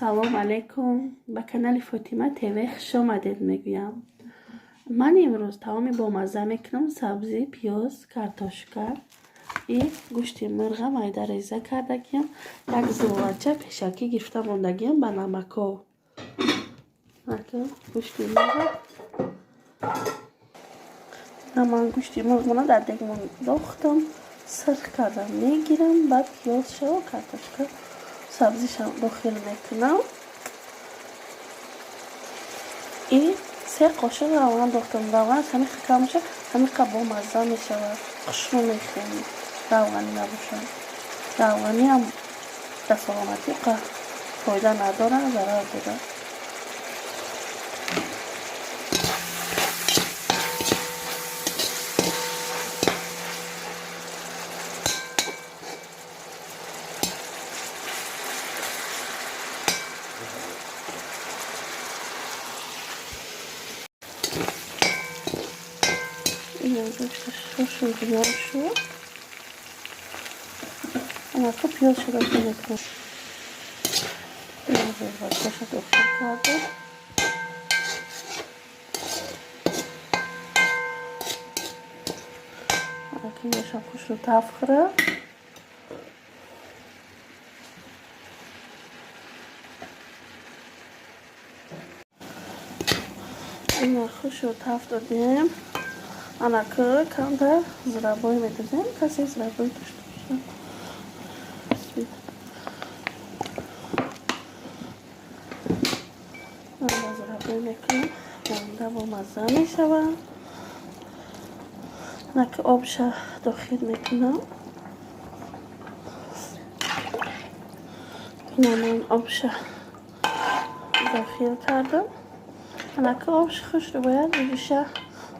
Салом алейкум, ба канали Фотима ТВ хуш омадед мегӯям. Ман имрӯз таоми бомазза мекунам: сабзӣ, пиёз, картошка и гӯшти мирға майда реза кардагиям. Як зувача пешакӣ гирифта мондагиям ба намаков. Гӯшти мирға, ман гӯшти мирғона дар дег мондохтам, сирх кардам, мегирам, баъд пиёзшаву картошка, сабзиша дохил мекунам и 3 қошиқ равған дохтам. Равғанаш ҳамиқа кам бошад, ҳамиқа бомазза мешавад. Хушрӯ мехӯрем. Равғанӣ набошад, равғаниам дар саломатӣ фоида надорад, зарар дорад. Шуд, анака пиёзша дохил мекунам. Зербачаша дохил кардам. Анака ёшам хушрӯ тафхӯра. Ина хушрӯ таф додем. Анака камтар зирабой медозем, касе зирабой дошта бошад. Зирабой мекунем, монда бомазза мешавад. Анака обша дохил мекунам. Ина ман обша дохил кардам. Анака обши хушро бояд биҷӯша,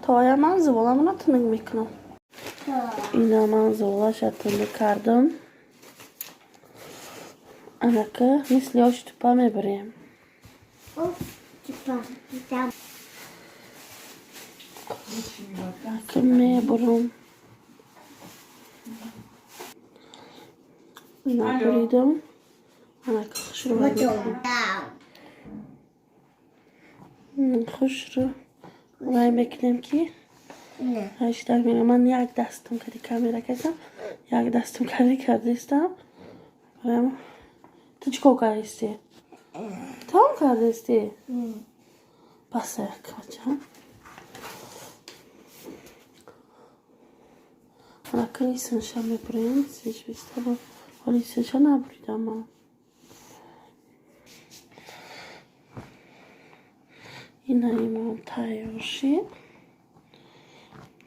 то оя ман зуволамона тунук мекунам. Ина ман зуволаша тунук кардам. Анака мисли ош тупа мебарем. Анака мебурам. Ина буридам. Анака хушрӯ хушрӯ вай мекунем, ки ҳаштаг. Ман як дастам кади камера кардам, як дастам кади кардистам. Ту чӣ кор кардисти? Тамом кардисти? Бас, як бача. Анака исинша мебурем. Сижбиста ҳоли исинша набуридам ман. Ина имом тайёр шид.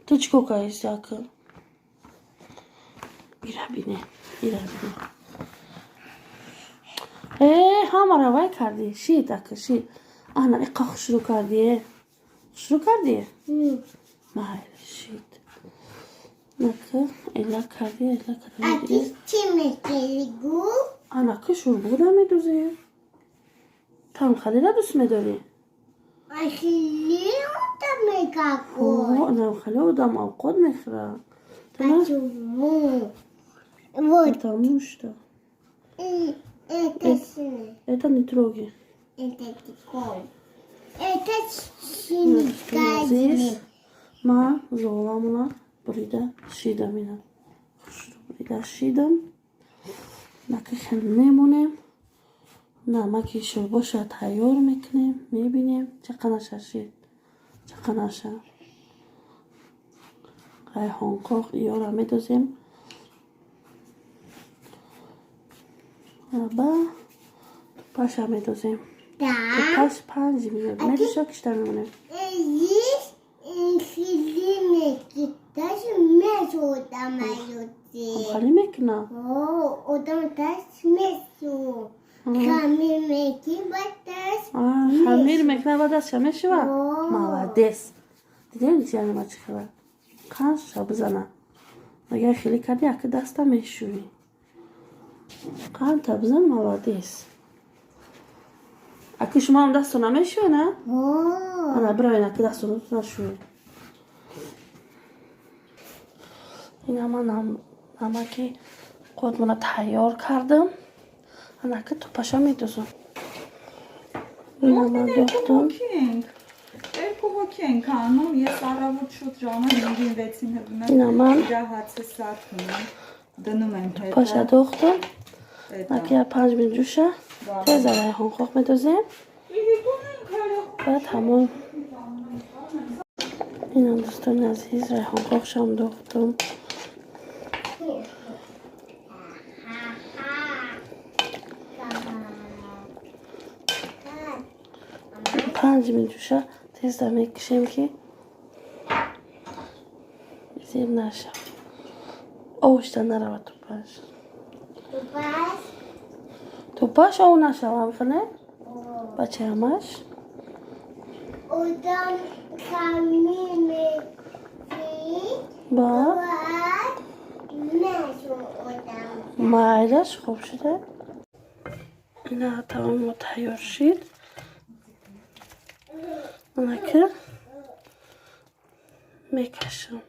Ту чӣ кор кардисти, ака? Ира бине, ира бине. Э, ҳамаро вай кардӣ. Шид, ака, шид. Ана иқа хушрӯ кардӣ, э, хушрӯ кардӣ. Майли, шид. Нака эла кардӣ, эла кардӣ. Анака шӯрбода медузем. Танхалира дӯст медорӣ? Хеле одам авқот мехӯрад. Потому что это не трогай. Это синий. Ман золамона бурида шидам. Ина хушрӯ бурида шидам. Нака хел мемонем, намаки шӯрбоша тайёр мекунем, мебинем чақанаша шид, чақанаша. Райҳонқоқ иёра медозем, ба тупаша медозем. Тупаш 5 минут медуша, кишта мемонем. Хали мекуна. Хамир мекуна, ба дастша мешава. Молодец. Дидем, ҷанама, чӣ хела қанша бизана. Агар хеле кардӣ, ака, даста мешӯӣ. Қанта бизан, молодец. Ака, шумо ҳам дастто намешӯед, на? Ана биравед, ака, дастонатон нашӯед. Ина ман намаки қодмона тайёр кардам. Анака тупаша медузам. Ина ман дохтам. Երկու հոգի ենք անում, ես առավոտ շուտ ժամը 5-ին 6-ին հդնում Ина ман եմ, իրա հացը սարքում եմ, դնում եմ հետը։ паша дохтам. Հետը։ Аки я 5 минут ҷӯша, теза райҳонхоқ медозем, баъд тамом. Инам, дӯстони азиз, райҳонхоқшам дохтам. 5 минут ҷӯша, тезда мекушем, ки зеб нашав, овшта наравад тупаш. Тупаш ов нашавам хеле бачаямаш. Одам камини Ба нашу одам. Майлаш, хуб шуда. Ина таомо тайёр шид. Анаки мекашам.